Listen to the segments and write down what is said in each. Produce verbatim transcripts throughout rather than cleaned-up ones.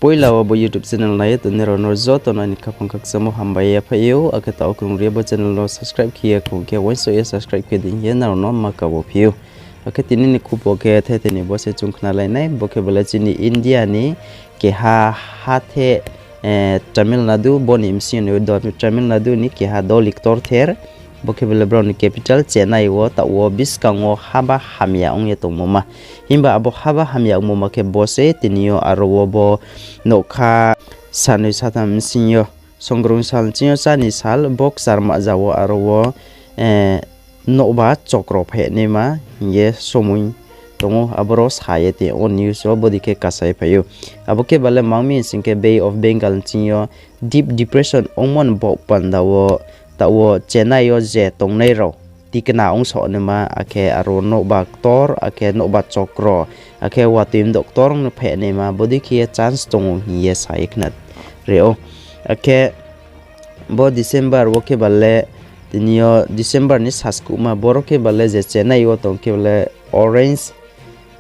Poila wo bo YouTube channel nai ye tongnai rao no joto no aini khaphang khakchangmo hambai ye phai ou, akhe taoh krung ri ye bo channel no subscribe khe ye khong khe uaingsouh ye subscribe khe di hing ye nrao no ma kabo phi ou. Akhe tini ni khupo khe thethei ni bo se chung khnalai nai, bo khe bo le chini India ni keha hathe, Tamil Nadu, bo ni bsing yo ni Tamil Nadu ni keha doli ktorther, bo khe bo le brao ni capital Chennai wo taoh wo buskang wo haba hamya ong ye tongmo ma. Himba abo haba hamya ongmo ma khe bo se tini yo aro wo bo nougkha sanoi satham bsing yo, songrung sal ching yo chá ni sal bo kcharma za wo aro wo nouhba chokro phainaima hing ye somoi tong ou, aboro sa ye tong ou news wo bodei khe kasa ye phai ou. Abo khe ba le mang mi sing khe Bay of Bengal ching yo deep depression ongmo ni baoh panda wo taoh wo Chennai yo je tongnai rao tikna ongsoh naima, akhe aro nouhba ktor, akhe nouhba chokro, akhe watoi mdo ktor ong no phainaima, bodei khe ye chance tong ou hing ye sa ye khna ri ou. Akhe bo December wo khe ba le, tini yo December ni saskuhma, boro khe ba le je Chennai wo tong khe ba le orange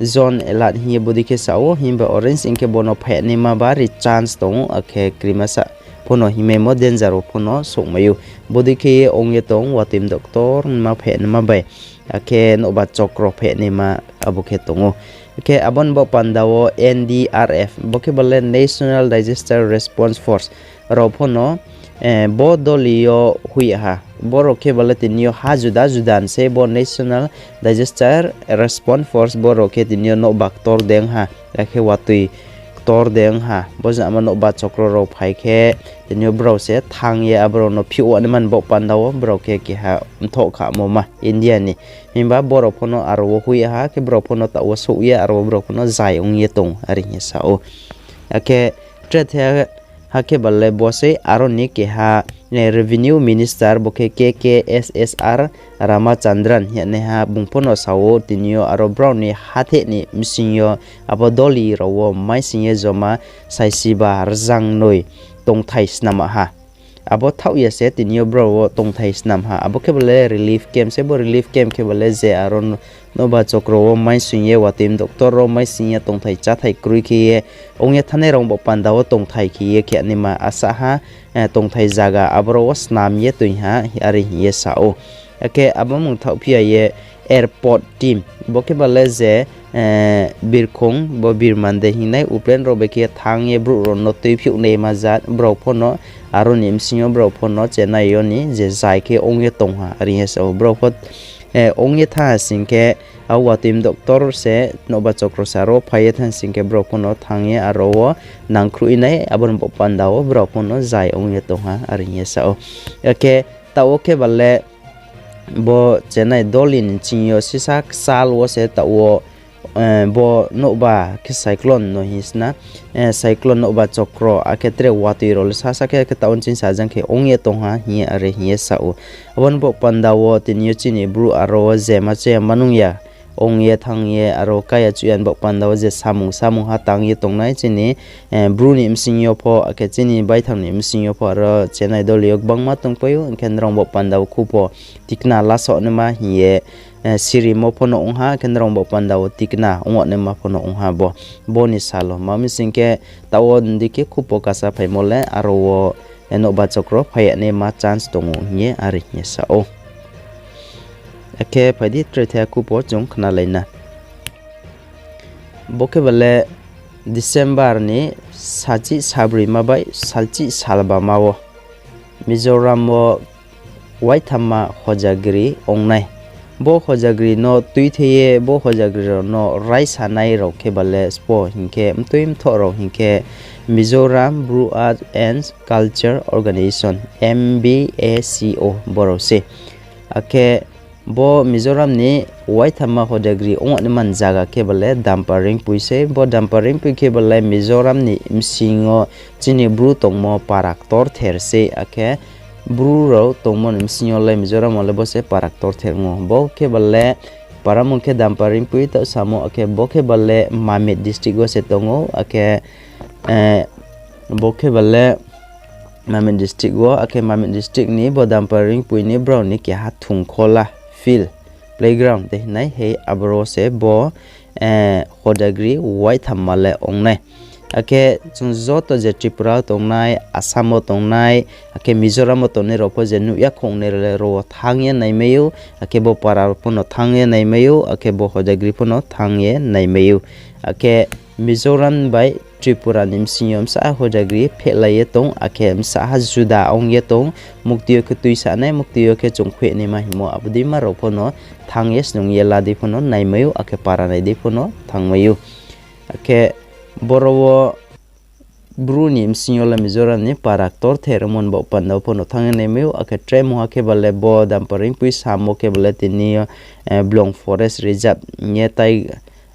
zone alert hing ye bodei khe sa ou, himba orange hing khe bo no phainaima bari chance tong ou, akhe krima sa pho no hingmaimo danger wo pho no souhmai ou. Bodei khe ye ong ye tong, watoi mdo ktorma phainaima bai, akhe nouhba chokro phainaima abo khe tong ou. Akhe abo ni baoh panda wo N D R F, bo khe ba le National Disaster Response Force, rao pho no bo doli yo hoih ha. Borao khe ba le tini yo ha juda juda ni se bo National Disaster Response Force, borao khe tini yo nouhba ktor de ong ha, akhe watoi ktor de ong ha, bo jama nouhba chokro rao phai khe tini yo brao se thanng ye aborao no phiouh naima ni baoh panda wo brao khe keha mthoh khamo ma India ni. Himba borao pho no aro wo hoih ha, khe brao pho no taoh wo souh ye aro wo brao pho no zai ong ye tong, are hing ye sa ou. Akhe tre the ha khe ba le bo sei aro ni keha Revenue Minister, bo khe K K S S R Ramachandran hing ye naiha, bung pho no sa ou, tini yo aro brao ni hatheh ni bsing yo abo doli rao wo maising ye joma saisiba rzangnoi tongthai snam ha. Abo thaoh ya se tini yo brao wo tongthai snam ha. Abo khe ba le relief camp se, bo relief camp khe ba le je aro nouhba chokro wo maising ye, watoi mdo ktor wo maising ye, tongthai cháthai kroi khe ye ong ye thanngnai rao baoh panda wo tongthai khe ye khe naima asa ha, tongthai zaga aboro wo snam ye toing ha, are hing ye sa ou. Akhe abo mung thaohphi ya ye airport team, bo khe ba le je birkhong, bo birman de hingnai, uplane rao bai khe thanng ye brouh rao no tuiphiouh naima jat, brao pho no aro ni bsing yo brao pho no Chennai yo ni je zai khe ong ye tong ha, are hing ye sa ou. Brao pho ong ye thanng ha sing khe, a watoi mdo ktor se, nouhba chokro se aro phai ye thanng sing khe, brao pho no thanng ye aro wo nangkhruh nai, abo ni baoh panda wo brao pho no zai ong ye tong ha, are hing ye sa ou. Akhe taoh wo khe ba le bo Chennai doli ni bsing yo sisa kchal wo se taoh wo bo nouhba khe cyclone no hing sna, cyclone nouhba chokro, akhe tre watoi rao le sasa khe, khe taoh wo ching sajang khe ong ye tong ha hing ye, are hing ye sa ou. Abo ni baoh panda wo tini yo chini bru aro wo je ma chaya manung ya ong ye thanng ye aro kaya chuh ya ni baoh panda wo je samung samung ha tang ye tongnai chini bru ni bsing yo pho, akhe chini baithang ni bsing yo pho aro Chennai doli yo gbangma tongpai ou, hing khe nrao baoh panda wo khu pho tikna lasoh naima hing ye sirimo pho no ong ha, khe nrao baoh panda wo tikna ong naima pho no ong ha bo. Bo ni sal wo ma mi sing khe, taoh wo ndi khe khu pho kasa phaimo le aro wo nouhba chokro phai ya naima chance tong ou hing ye, are hing ye sa ou. Akhe phai di tre the khu pho chung khnalai na. Bo khe ba le December ni salchih salbroima bai salchih salbama wo Mizoram wo waithamma hojagri ong nai. Bo hojagri no tuithe ye bo hojagri rao no raisanai rao khe ba le sbo hing khe, mtui mthoh rao hing khe, Mizoram Bru Art and Culture Organisation, M B A C O, borao se. Akhe bo Mizoram ni waithamma hojagri ong naima ni zaga khe ba le Dampa Ringpui sei. Bo Dampa Ringpui khe ba le Mizoram ni bsing yo chini bru tongmo para ktorther sei, akhe bru rao tongmo ni bsing yo le Mizoram wo le bo se para ktorther ong ou. Bo khe ba le para mung khe Dampa Ringpui taoh samo, akhe bo khe ba le Mamit district wo se tong ou, akhe bo khe ba le Mamit district wo, akhe Mamit district ni bo Dampa Ringpui ni brao ni keha Thungkhola field, playground de hingnai hei, aboro se bo hojagri waithamma le ong nai. Akhe chung joto je Tripura wo tongnai, Assam wo tongnai, akhe Mizoram wo tongnai rao pho je nuh ya khong nai rao le ro wo thanng ye naimai ou, akhe bo para rao pho no thanng ye naimai ou, akhe bo Hojagri pho no thanng ye naimai ou. Akhe Mizoram bai Tripura ni bsing yo bsa Hojagri phehlai ye tong, akhe bsa ha juda ong ye tong, mukti yo khe tuisanai, mukti yo khe chung khuihnaima hingmo abo dei ma rao pho no thanng ye snung ye la dei pho no naimai ou, akhe para nai dei pho no thanngmai ou. Akhe boro wo Bru ni bsing yo le Mizoram ni para ktorther Mon Baoh Panda pho no thanng ye naimai ou, akhe tre mungha khe ba le bo Dampar Ringpui samo khe ba le tini yo, blong forest reserve hing ye tai,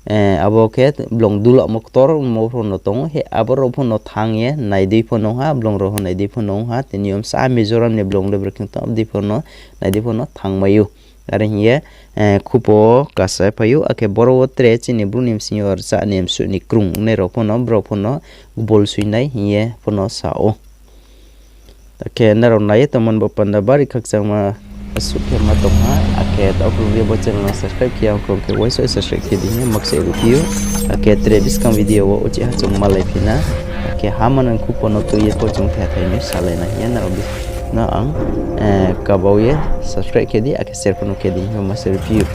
abo khe blong dulamo ktormo pho no tong ou, he abo rao pho no thanng ye nai dei pho no ha, blong rao pho nai dei pho no ha, tini yo bsa Mizoram ni blong le brekhe tong abo dei pho no nai dei pho no thanngmai ou. Are hing ye, khupo wo kasa phai ou, akhe boro wo tre chini Bru ni bsing yo rcha ni msuh ni krung nai rao pho no, brao pho no kbol suinai hing ye pho no sa ou. Akhe nrao nai ye tongmo ni bo panda bari khakchangma asuh khe ma tong ha, akhe taoh khlum ye bo channel no subscribe khe ya ong khe uaingsouh subscribe khe di hing ye makchaih ri phi ou. Akhe tre buskang video wo uchih ha chung malai phi na, akhe ha manang khupo no tui ye pho chung the thai ni salai na hing ye nrao no ang kabau ye subscribe khe di, akhe share pho no khe di hing ye makchaih ri phi ou.